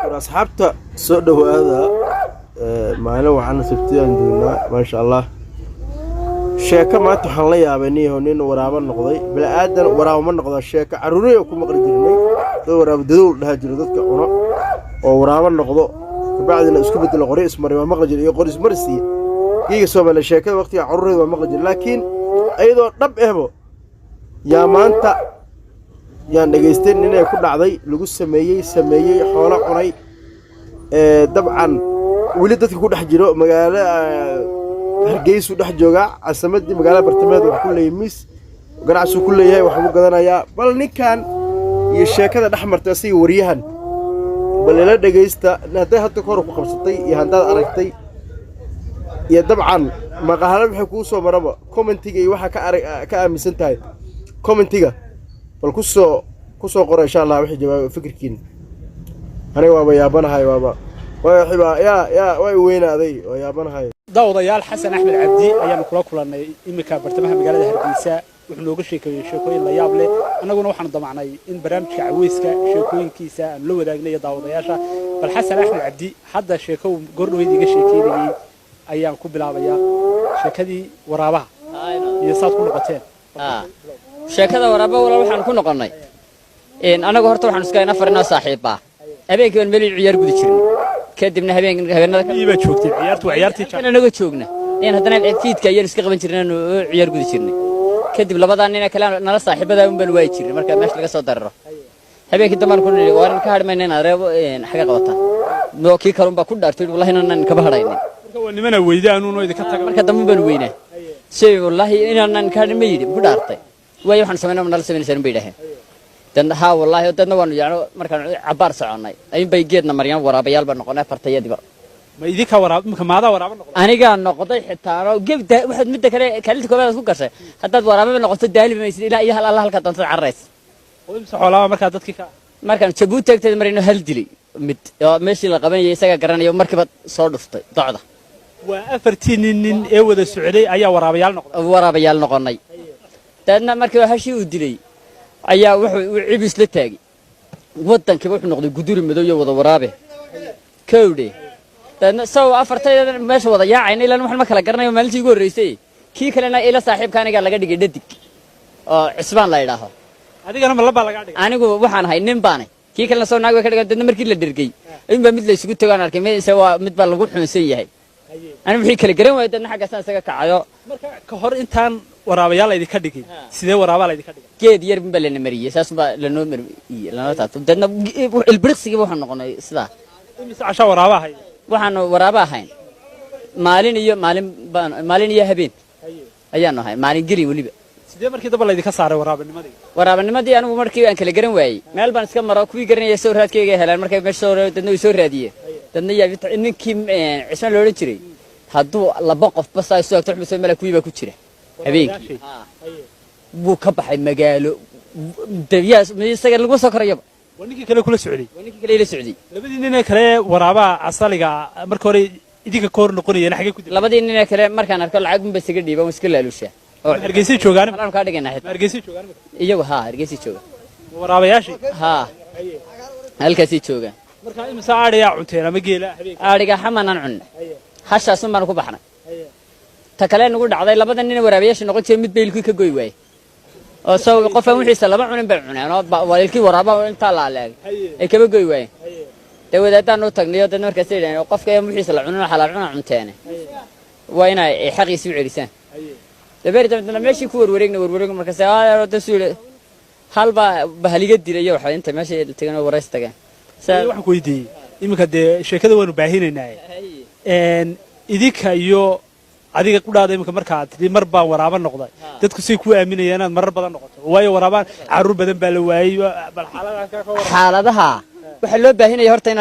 War asxaabta, soo dhowaada. Maalin waxaana sabtiyaan joognaa, maasha Allah. Sheeko maanta waxaan la yaabay, niyaho, nin waraabo noqday. Bini-aadan waraabo ma noqda? Sheeko carruurey ku maqli jirnay, dad waraabo dadowl dhaha jiro, dadka cuno oo waraabo noqdo, kabacdina isku bedelo qoryo ismari, waa maqli jira, iyo qori ismarisiiya giiga Soomaaliya. Sheekada waqtiga carruureyda waa maqli jira, laakiin iyadoo dhab ehbo yaa maanta yaan dhegaysten inay ku dhacday, lagu sameeyey, xoolo cunay. Dabcan weli dadka ku dhex jiro magaalo Hargeysuu dhex joogaa, caasimadii, magaalada bartamaheed. Wax ku leeyahay miis ganacsuu ku leeyahay, waxbuu gadanayaa. Bal ninkan iyo sheekada dhex martay asiga waryahan, bal ila dhegaysta. Hadday hadda ka hor ku qabsatay iyo haddaad aragtay iyo dabcan maqahala waxay kuu soo maraba, commentiga iyo waxaa ka arag ka aaminsan tahay, commentiga bal kusoo qora, insha Allah, wixii jawaab fikirkiin. Aniga waaba yaabanahay, waaba waa yaa way weynaaday, waa yaabanahay. Daawadayaal, Xasan Axmed Cabdi ayaanu kula kulannay iminka bartamaha magaalada Hargeysa. Wuxuu nooga sheekeeyey sheekooyin la yaab leh. Annaguna waxaanu damacnay in barnaamijka caweyska sheekooyinkiisa aanu la wadaagna iyo daawadayaasha. Bal Xasan Axmed Cabdi hadda sheeko uu goordhaweyd iga sheekeynayey ayaan ku bilaabayaa, sheekadii waraabaha iyo saad ku noqoteen. Sheekada waraaba, walaal, waxaan ku noqonnay, annagu horta waxaanu iska afar inoo saaxiibbaa. Habeenkii baan meel ciyaar gudi jirnay, kadibna habeen habeenada Ii baa joogtay, ciyaartu waa ciyaartii. Kan anaga joogna ayaan haddana fiidka ayaan iska qaban jirnay oo ciyaar gudi jirnay. Kadib labadaa nina kale nala saaxiibada un baan waayi jirnay. Marka meesha laga soo dararo habeenkii dambaan ku nidhi, waaran ka hadhi mayna inaad reebo xaga qabataan. No kii kalun baa ku dhaartay, wallahi inaanan kaba hadhaynin. Marka waa nimana weydaanuunoo idinka taga. Marka dambe baanu weynaa shay, wallaahi inaanan ka hadhin ma yidhi, ku dhaartay. Waayo, waxaan samaynaa nala samaynaysaa bay idhaaheen. Dadna haa, wallaahi. Dadna waanu yacno markaan cabbaar soconnay ayuun bay geedna mariyaan. Waraabayaal baan noqonay afartayadiba. Ma idinka waraab? Imika maadaa waraaba noqda? Anigaa noqday xitaa anoo gebda. Waxaad midda kale kaalinta koobaad aad ku gashay, haddaad waraababa noqoto, daali maysid ilaa iyo hal alla halka doontada cararaysa. Oo imse xoolaaba markaa dadkii ka Markaan Jabuuti agteeda marayno, hal dilay mid oo meeshii la qabanayay isagaa garanaya, markiiba soo dhuftay docda. Waa afartii nin ee wada socday ayaa waraabayaal noqday? Waraabayaal noqonnay. Dabeedna markiiba hashii uu dilay ayaa wuxuu uu cibis la taagay waddankiiba, wuxuu noqday guduri madow iyo wada waraabe kowdhe. Dabeedna saw afartayda meesha wada yaacayna, ilaan waxan ma kala garanayo maalintii ugu horreysay. Kii kalena ila saaxiibka anigaa laga dhigay dhadig oo Cisbaan la idhaaho. Adigana ma labaa lagaa dhigay? Anigu waxaan ahay nin baanay, kii kalena soo naag bay ka dhigan. Dadna markii la dhergey ayuun baa mid la isugu tago aan arkay mise waa mid baa lagu xunsan yahay. Anigu wixii kala garan waayay, dadna xaggaasaan isaga kacayo. Marka ka hor intaan waraabayaal laydinka dhigin, sidee waraabaa laydinka dhigay? Geed yar baa lana mariyey, saas baa lanoo mariyey, lanoo taabto. Dadna ilbiriqsigiiba waxaan noqonay sidaa. Imise cashaa waraaba ahayd? Waxaanu waraaba ahayn maalin iyo maalin baan, maalin iyo habeen ayaanu ahayn, maalin gelin weliba. Sidee markii damba laydinka saaray waraabanimadii? Waraabanimadii anigu markii aan kala garan waayey, meel baan iska maro. Kuwii garanaya soo raadkayga helaan. Markay meesha soo dadna way soo raadiyeen. Dadna yaa ninkii Cismaan la odhan jiray, hadduu laba qof bas ay soo agto xubisoo mala, kuwii baa ku jira habeenkii buu ka baxay magaalo dabiyaas isaga laguma soo korayaba. Waa ninkii kale kula socday? Waa ninkii kale ila socday. Labadii nin ee kale waraabaha asaliga marka hore idinka ka hor noqonayeen xagee ku dib? Labadii nin ee kale markaan arko lacag unba isaga dhiiba, waan iska laalushaa oo Hargeysay joogaan? Halaan kaa dhigaynaa xitaa. Hargeysay joogaan? Iyagu haa, Hargeysay jooga. Waraabayaashii? Haa, halkaasay joogaan. Marka imise aadhayaa cunteen ama geela habeenka? Adhiga xamanaan cunna, hashaasun baanu ku baxnay. Ta kale nagu dhacday, labada nin waraabayaasha noqon jiray mid baylkii ka goy waayey oo saw qofaan wixiisa lama cunin bay cuneen oo ilkii waraaba intaa la aleegay ay kaba goy waayeen. Dee wadaadaan u tagnay, dadna markaasay yidhahdeen, qofka aan wixiisa la cunin oo xalaal cuna cunteene, waa inay xaqiisi u celisaan. Dabeer dabadna meeshii ku warwareegna warwareegna, markaas da suu yidhi hal baa bahaliga dilay waxa inta meesha tageen oo warays tageen. Waxaan ku weydiiyey iminka, dee sheekada waanu baahinaynaa, idinka iyo adiga qudhaada iminka markaa tidhi mar baan waraaba noqday, dadku say ku aaminayaan inaad marar badan noqoto? Waayo, waraabaan carruur badan baa la waayey. Bal xaaladaha ka waran. Xaaladaha waxaa loo baahinaya horta in